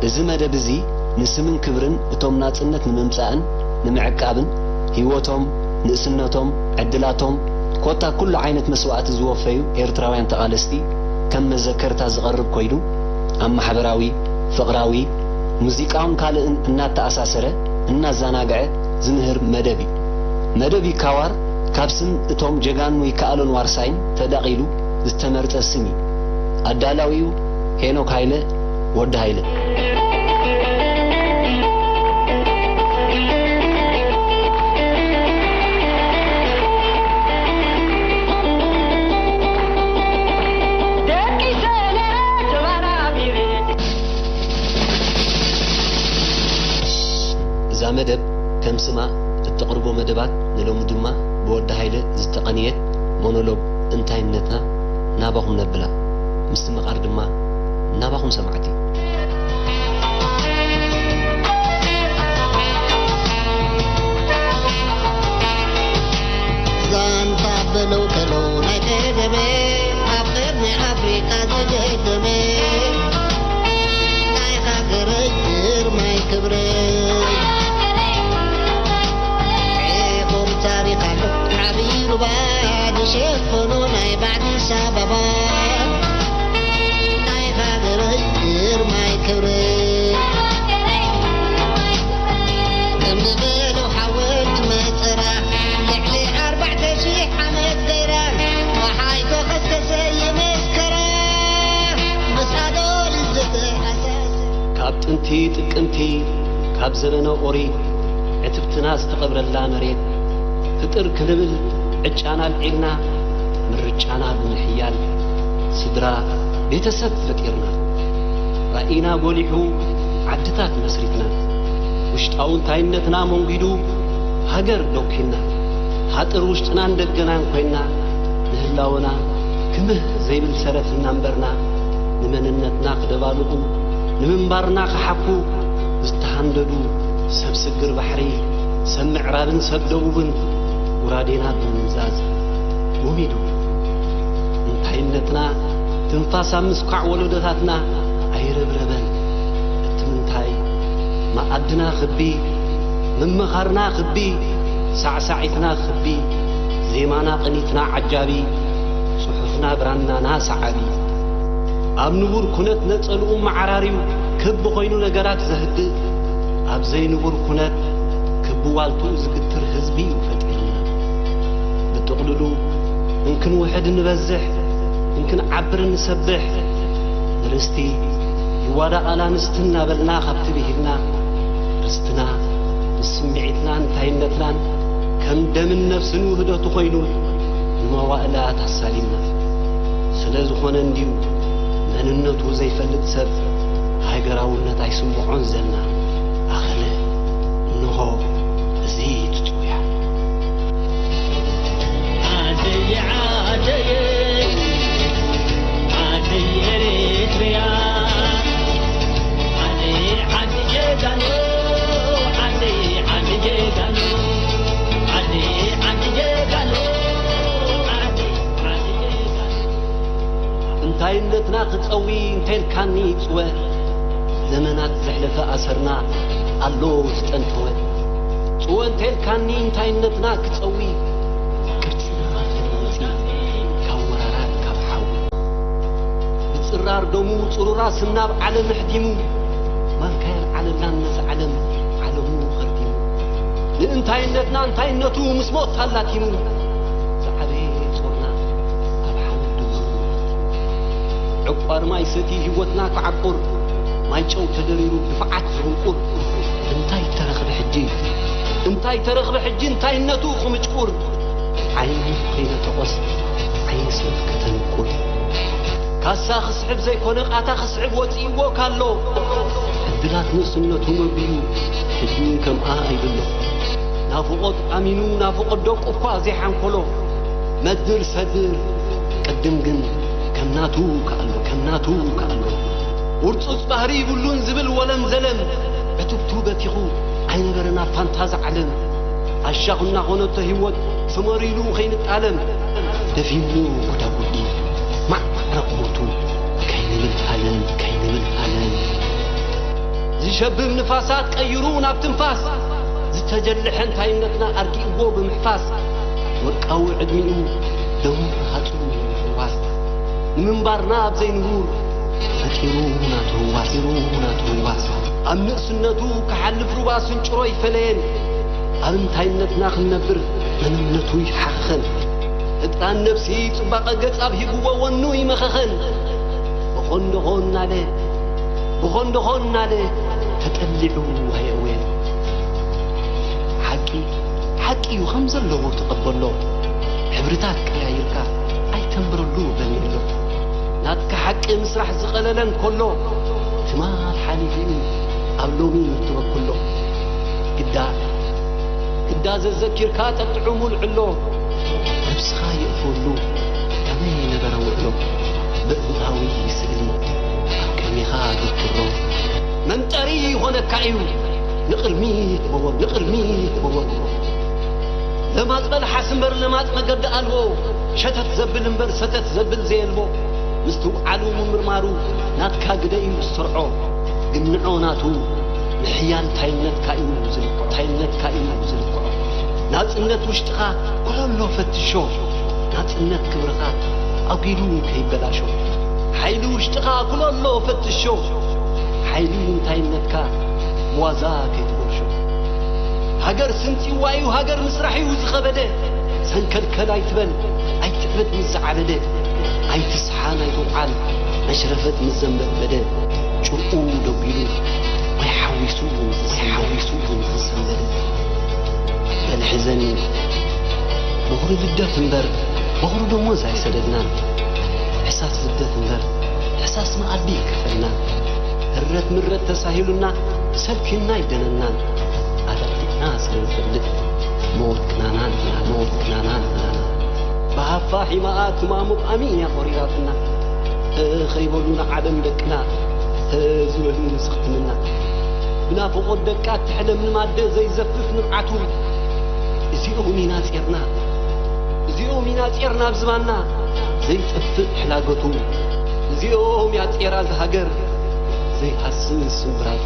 እዚ መደብ እዚ ንስምን ክብርን እቶም ናጽነት ንምምጻእን ንምዕቃብን ህይወቶም፣ ንእስነቶም፣ ዕድላቶም፣ ኮታ ኩሉ ዓይነት መስዋእቲ ዝወፈዩ ኤርትራውያን ተቓለስቲ ከም መዘከርታ ዝቐርብ ኮይኑ፣ ኣብ ማሕበራዊ፣ ፍቕራዊ፣ ሙዚቃውን ካልእን እናተኣሳሰረ፣ እናዘናግዐ ዝምህር መደብ እዩ። መደብ ይካዋር ካብ ስም እቶም ጀጋኑ ይከኣሎን ዋርሳይን ተዳቒሉ ዝተመርጸ ስም እዩ። ኣዳላዊኡ ሄኖክ ሃይለ፣ ወዲ ሃይለ። እዛ መደብ ከም ስማ እተቕርቦ መደባት ንሎሚ ድማ ብወዲ ሃይለ ዝተቐንየት ሞኖሎግ እንታይነትና ናባኹም ነብላ። ምስትምቓር ድማ ናባኹም ሰማዕቲ። ዛንታ በለው ከለው ናይ ቀደመ ኣብ ቅድሚ ኣፍሪቃ ዝገደመ ናይ ሃገረይ ግርማይ ክብረይ ዒቑር ታሪኽ ኣሎ ዓብዪ ሩባ ዝሸፈኖ ናይ ባዕዲ ኣዲስ ኣበባ ናይ ሃገረይ ግርማይ ክብረይ ከም ዝበሎ ሓወልቲ መጠራ ልዕሊ ኣርባዕተ ሺሕ ዓመት ገይራ ወሓይ ተኸስከሰ የመስከራ ምስ ኣዶሊስ ዝተኣሳሰ ካብ ጥንቲ ጥቅምቲ ካብ ዘበነ ኦሪት ዕትብትና ዝተቐብረላ መሬት ፍጥር ክንብል ዕጫና ኣልዒልና ምርጫና ብምሕያል ስድራ ቤተሰብ ፈጢርና ራኢና ጎሊሑ ዓድታት መስሪትና ውሽጣዊ እንታይነትና መንጒዱ ሃገር ዶኪና ሃጥር ውሽጥናን ደገናን ኮይና ንህላወና ክምህ ዘይብል ሰረት እናንበርና ንመንነትና ክደባልቑ ንምንባርና ክሓኩ ዝተሃንደዱ ሰብ ስግር ባሕሪ ሰብ ምዕራብን ሰብ ደቡብን ጉራዴና ብምምዛዝ ጎሚዱ እንታይነትና ትንፋስ ኣብ ምስኳዕ ወለዶታትና ኣይረብረበን። እቲ ምንታይ መኣድና ክቢ፣ ምምኻርና ክቢ፣ ሳዕሳዒትና ክቢ፣ ዜማና ቅኒትና ዓጃቢ፣ ጽሑፍና ብራናና ሰዓቢ። ኣብ ንቡር ኩነት ነጸልኡ መዓራርዩ ክቢ ኮይኑ ነገራት ዘህድእ፣ ኣብ ዘይንቡር ኩነት ክቢ ዋልትኡ ዝግትር ህዝቢ እዩ ፈጢሩና። ብጥቕልሉ እንክንውሕድ ንበዝሕ፣ እንክንዓብር ንሰብሕ፣ ንርስቲ ይዋዳቓላ ኣንስቲ እናበልና ካብቲ ብሂልና፣ ርስትና ንስምዒትና እንታይነትናን ከም ደምን ነፍስን ውህደቱ ኮይኑ ንመዋእላት ኣሳሊምና። ስለ ዝኾነ እንድዩ መንነቱ ዘይፈልጥ ሰብ ሃገራውነት ኣይስምዖን ዘልና ኣኸለ እንሆ እዚ ትጽውያ። ዓደየ ዓደየ ዓደየ ኤሪትርያ ዓደየ ዓዲ ጀጋኑ ዓደየ ዓዲ ጀጋኑ ዓደየ ዓዲ ጀጋኑ ዓደየ ዓዲ ጀጋኑ እንታይነትና ክጸዊ እንተልካኒ ጽወ ዘመናት ዘሕለፈ ኣሰርና ኣሎ ዝጠንተወ ጽወ እንተልካኒ እንታይነትና ክጸዊ ቅርጽና ክነውጺ ካብ ወራራት ካብ ሓዊ ብጽራር ደሙ ጽሩራ ስናብ ዓለም ኣሕዲሙ ማንካ የልዓለላን ነዚ ዓለም ዓለሙ ኸርዲሙ ንእንታይነትና እንታይነቱ ምስ ሞት ኣላቲሙ ዝዓበየ ጾርና ኣብ ሓመድ ደሙ ዕቋር ማይ ሰቲ ህይወትና ክዓቁር ማይ ጨው ተደሪሩ ድፍዓት ዝብንቁር እንታይ ተረኽበ ሕጂ እንታይ ተረኽበ ሕጂ እንታይነቱ ክምጭቁር ዓይኑ ከይነተቖስ ዓይኒ ሰብ ከተንቁር ካሳ ክስሕብ ዘይኮነ ቃታ ክስዕብ ወፂእዎ ካሎ ዕድላት ንእስነቱ መጒዱ ሕጂ እውን ከምኣ ኣይብሎ ናፍቖት ኣሚኑ ናፍቖት ደቁ እኳ ዘይሓንኮሎ መድር ሰድር ቅድም ግን ከም ናቱ ከኣሎ ከም ናቱ ከኣሎ ውርፁፅ ባህሪ ይብሉን ዝብል ወለም ዘለም ዕቱብቱ በቲኹ ኣይነበረን ኣብ ፋንታዚ ዓለም ኣሻኹ እናኾነቶ ህይወት ተመሪሉ ከይንጣለም ደፊንዎ ጎዳጉዲ ማዕረቕ ሞቱ ከይንብል ኣለም ከይንብል ኣለም ዝሸብብ ንፋሳት ቀይሩ ናብ ትንፋስ ዝተጀልሐ እንታይነትና ኣርጊእዎ ብምሕፋስ ወርቃዊ ዕድሚኡ ደሙ ሃጹ ንምሕዋስ ንምንባርና ኣብ ዘይንቡር ፈጢሩ ናቱ ህዋስ ፈጢሩ ናቱ ህዋስ ኣብ ንእስነቱ ክሓልፍ ሩባ ስንጭሮ ይፈለየን ኣብ እንታይነትና ክንነብር መንነቱ ይሓኸን ህጥራን ነብሲ ጽባቐ ገጽ ኣብ ሂብዎ ወኑ ይመኸኸን ብኾንዶኾን እናለ ብኾንዶኾን እናለ ተጠሊዑ ኣየእወየን ሓቂ ሓቂ እዩ ከም ዘለዎ ተቐበሎ ሕብርታት ቀያይርካ ኣይተንብረሉ በል የሎ ናትካ ሓቂ ምስራሕ ዝቐለለን ከሎ ትማል ሓሊፉ እዩ ኣብ ሎሚ ትበክሎ ግዳ ግዳ ዘዘኪርካ ጠጥዑሙ ልዕሎ ነብስኻ የእትወሉ ከመይ ነበረ ውዕሎ ብእንታዊ ስእሊ ኣብ ቅድሜኻ ዘትሮ መንጠሪ ይኾነካ እዩ ንቕድሚት በወር ንቕድሚት በወር ለማጽ በልሓስ እምበር ለማጽ መገዲ ኣልቦ ሸተት ዘብል እምበር ሰተት ዘብል ዘየልቦ ምስትውዓሉ ምምርማሩ ናትካ ግደ እዩ ዝሰርዖ ግንዖ ናቱ ምሕያል ታይነትካ እዩ ዝልክዖ ታይነትካ እዩ ዝልክዖ ናጽነት ውሽጥኻ ኩለሎ ፈትሾ ናጽነት ክብርኻ ኣጒሉ ከይበላሾ ሓይሊ ውሽጥኻ ኩለሎ ፈትሾ ሓይሊ እንታይነትካ ብዋዛ ከይትበልሾ ሃገር ስንፂዋ እዩ ሃገር ምስራሕ እዩ ዝኸበደ ሰንከልከል ኣይትበል ኣይትዕበድ ምስ ዝዓበደ ኣይትስሓን ኣይትውዓል መሽረፈት ምስ ዘንበድበደ ጭርኡ ደጒሉ ማይ ሓዊሱ ማይ ሓዊሱ ምስ ዝሰንበደ በል ሕዘኒ በኹሪ ልደት እምበር በኹሪ ደሞዝ ኣይሰደድናን ሕሳስ ልደት እምበር ሕሳስ መኣዲ ይከፈልና ህረት ምረት ተሳሂሉና ሰልኪና ኣይደነናን ኣደቂቕና ስለ ንፈልጥ መወክናናን መወክናናን ብሃፋ ሒማኣ ትማሙቕ ኣሚን እያ ቆሪራትና ከይበሉ ንዓለም ደቅና ዝበሉ ንስኽትምና ብናፍቖት ደቃ ትሕለምልም ኣደ ዘይዘፍፍ ንብዓቱ እዚኦም ኢና ጼርና እዚኦም ኢና ጼርና ኣብ ዝባና ዘይጠፍእ ሕላገቱ እዚኦም እያ ጼራ ዝሃገር ዘይሃስስ ስምብራቱ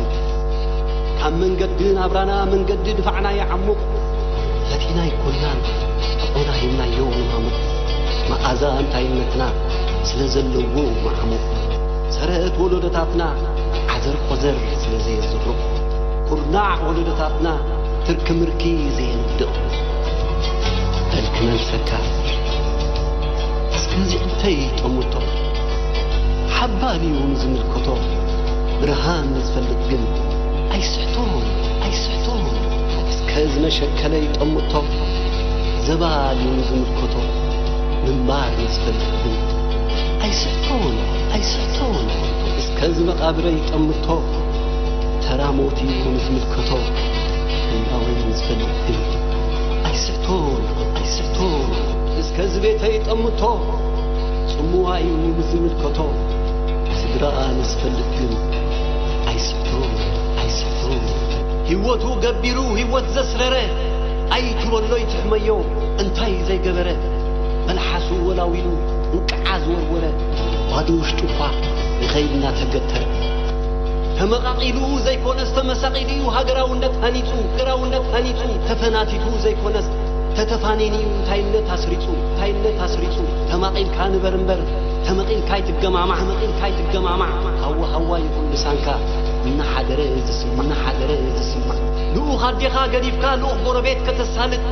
ካብ መንገዲ ናብራና መንገዲ ድፋዕና ይዓሙቕ ፈቲና ኣይኮናን ሕቆና ሂብናዮ ንማሙቕ መኣዛ እንታይነትና ስለ ዘለዎ መዓሙቕ ሰረአት ወለዶታትና ዓዘር ቆዘር ስለ ዘየዝርቕ ኩርናዕ ወለዶታትና ትርኪ ምርኪ ዘየንድቕ በል ክመልሰካ እስከዚ እንተይ ጠሙቶ ሓባል እዩ ንዝምልከቶ ብርሃን ንዝፈልጥ ግን ኣይስሕቶን ኣይስሕቶን እስከ ዝመሸከለ ይጠምቶ ዘባል እዩ ንዝምልከቶ ምንባር ንዝፈልጥ ግን ኣይስሕቶን ኣይስሕቶን እስከ ዝመቓብረ ይጠምቶ ተራ ሞት እዩ ንዝምልከቶ ህላወ ንዝፈልጥ ግን ኣይስሕቶን ኣይስሕቶን እስከ ዝቤተ ይጠምቶ ጽምዋ እዩ ንዝምልከቶ ስድራ ንዝፈልጥ ግን ኣይስሕቶን ኣይስሕቶን ህይወቱ ገቢሩ ህይወት ዘስረረ ኣይትበሎ ይትሕመዮ እንታይ ዘይገበረ መልሓሱ ወላዊሉ እንቅዓ ዝወርወረ ባዶ ውሽጡ እኳ ይኸይድ እናተገተረ ተመቓቒሉ ዘይኮነስ ተመሳቒሉ እዩ ሃገራውነት ሃኒፁ ሃገራውነት ሃኒፁ ተፈናቲቱ ዘይኮነስ ተተፋኒኒ እዩ እንታይነት ኣስሪፁ እንታይነት ኣስሪፁ ተማቒልካ ንበር እምበር ተመቒልካ ኣይትገማማዕ ተመቒልካ ኣይትገማማዕ ሃዋ ሃዋ ይኹን ልሳንካ እናሓደረ ዝስማዕ እናሓደረ ዝስማዕ ልኡኽ ኣዴኻ ገዲፍካ ልኡኽ ጎረቤት ከተሳልጥ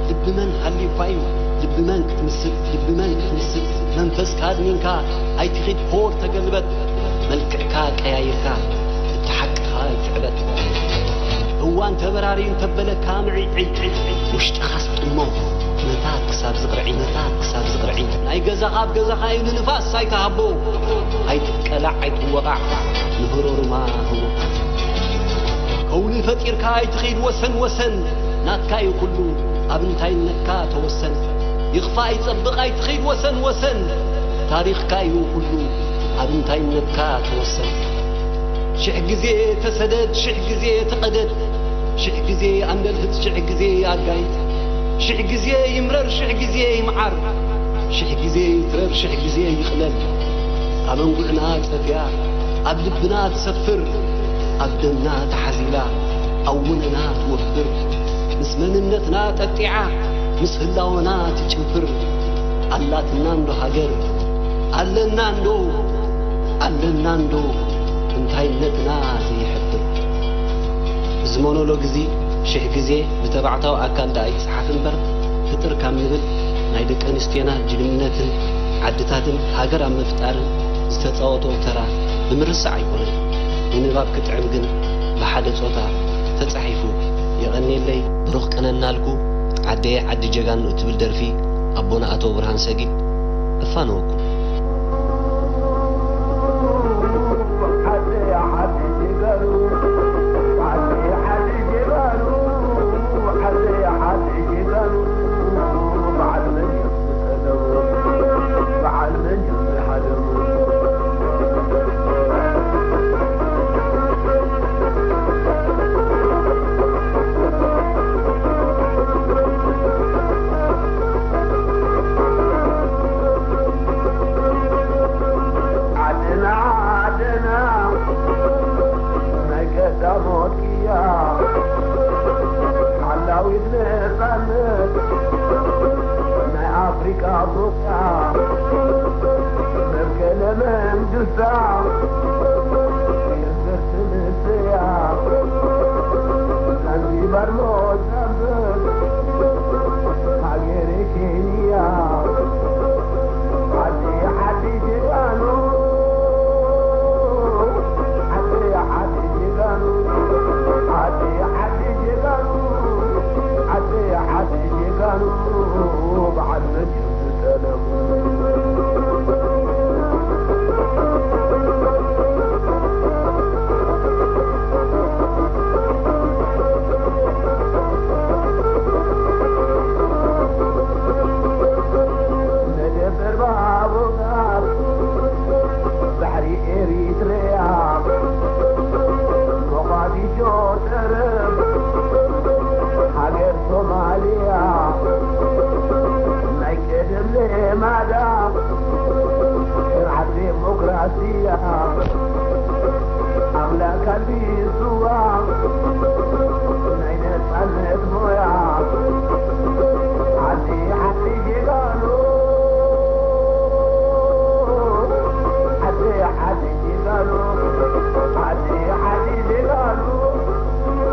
ልቢ መን ሃልዩኳ እዩ ልቢ መን ክትምስጥ ልቢ መን ክትምስጥ መንፈስካ ኣድሚንካ ኣይትኺድ ፖር ተገልበጥ መልክዕካ ቀያይርካ እቲ ሓቅኻ ኣይትዕበጥ እዋን ተበራሪ እንተበለካ ምዒዒ ውሽጥኻ ስጥሞ ነታት ክሳብ ዝቕርዒ ነታት ክሳብ ዝቕርዒ ናይ ገዛኻ ኣብ ገዛኻ እዩ ንንፋስ ኣይትሃቦ ኣይትቀላዕ ኣይትወቓዕ ንህሮርማ ህቦ ከውሊ ፈጢርካ ኣይትኺድ ወሰን ወሰን ናትካ እዩ ኩሉ ኣብ እንታይነትካ ተወሰን ይኽፋእ ይጸብቕ ኣይትኺድ ወሰን ወሰን ታሪኽካ እዩ ኩሉ ኣብ እንታይነትካ ተወሰን ሽሕ ግዜ ተሰደድ ሽሕ ግዜ ተቐደድ ሽሕ ግዜ ኣንደልህት ሽሕ ግዜ ኣጋይት ሽሕ ግዜ ይምረር ሽሕ ግዜ ይምዓር ሽሕ ግዜ ይትረር ሽሕ ግዜ ይቕለል ኣብ ኣንጉዕና ጸፍያ ኣብ ልብና ትሰፍር ኣብ ደምና ተሓዚላ፣ ኣብ ውነና ትወፍር፣ ምስ መንነትና ጠጢዓ፣ ምስ ህላወና ትጭፍር። ኣላትና እንዶ ሃገር፣ ኣለና እንዶ፣ ኣለና እንዶ፣ እንታይነትና ዘይሕፍር። እዚ ሞኖሎግ እዚ ሽሕ ግዜ ብተባዕታዊ ኣካል ደኣ ይጽሓፍ እምበር፣ ፍጥር ካብ ንብል ናይ ደቂ ኣንስትዮና ጅግንነትን ዓድታትን ሃገር ኣብ ምፍጣርን ዝተጻወቶ ተራ ብምርሳዕ ኣይኮነን። ንንባብ ክጥዕም ግን ብሓደ ጾታ ተጻሒፉ። የቐንየለይ። ብሩኽ ቅነ እናልኩ ዓደየ ዓዲ ጀጋኑ እትብል ደርፊ ኣቦና ኣቶ ብርሃን ሰጊድ እፋነወኩም። ዓድና ዓድና ናይ ቀዳሞት ቅያ ሓላዊት ነጻነት ናይ ኣፍሪቃ ፎቅያ መብገለ መንግስታ ክብርቲ ንስያ ዛንዚባር ሞዛምቢክ ሃገረ ኬንያ ዓዲ ዓዲ ጀጋኑ ዓዲ ዓዲ ጀጋኑ ዓዲ ዓዲ ጀጋኑ ዓዲ ዓዲ ጀጋኑ በዓል መን እዩ ዝጠለሙ? መደበር ባቡጋር ባሕሪ ኤሪትሪያ ሞቓዲሾ ጠረፍ ሃገር ሶማልያ ናይ ቀደም ልማዳ ስርዓት ዴሞክራስያ ኣምላክ ኣልቢስዋ ናይ ነጻነት ሞያ ዓዲ ዓዲ ጀጋኑ ዓዲ ዓዲ ጀጋኑ ዓዲ ዓዲ ጀጋኑ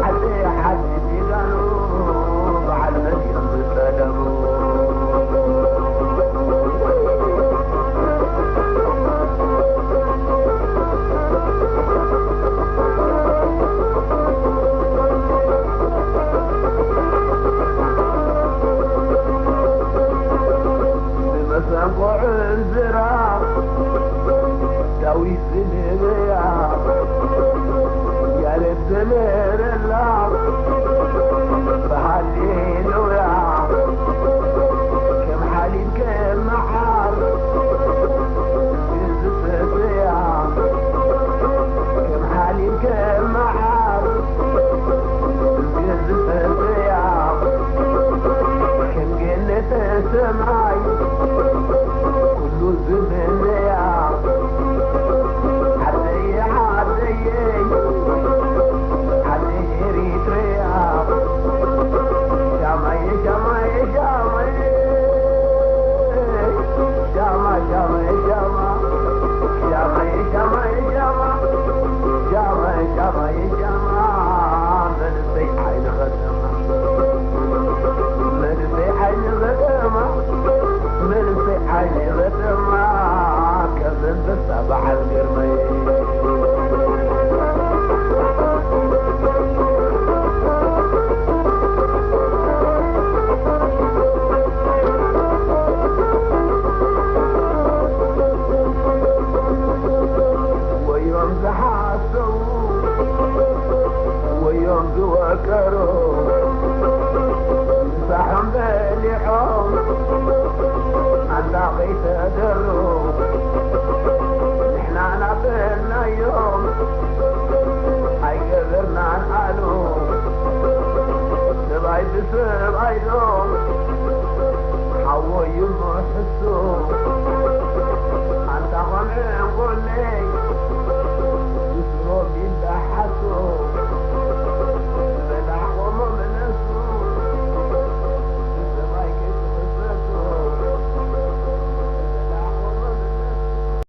ዓዲ ዓዲ ጀጋኑ በዓል መን እዮም ዝጠለሙ? ብመሰንቆ ዕንዝራ ዳዊት ዝንበያ ያሬድ ዘመረላ ብሃሌሉያ ከም ሓሊብ ከም መዓር ዝሰተያ ከም ሓሊብ ከም መዓር ዝሰተያ ከም ገነተ ሰማይ ኩሉ ዝምነያ ዓደየ ዓደየ ዓደይ ኤሪትሪያ ሻማየ ሻማየ ሻማየ ሻማ ሻማ ሻማየ ሻማየ ሻማ ሻማየ ሻማየ ሻማ መንሰይ ዓይኒ ኸተማ መንሰይ ዓይኒ ኸተማ መንሰይ ዓይኒ ኸተማ ከም ኣንበሳ በዓል ግርማይ ወዮም ዝሓሰቡ ወዮም ዝወቀሩ ምሳሖም በሊዖም ኣንታ ከይተደሩ ንሕና ናበልናዮም ኣይገበርናን ኣሉ ሰብኣይ ብሰብኣይ ዶ ሓወዩ ምሕሱ ኣንታ ኸምዕንጎለይ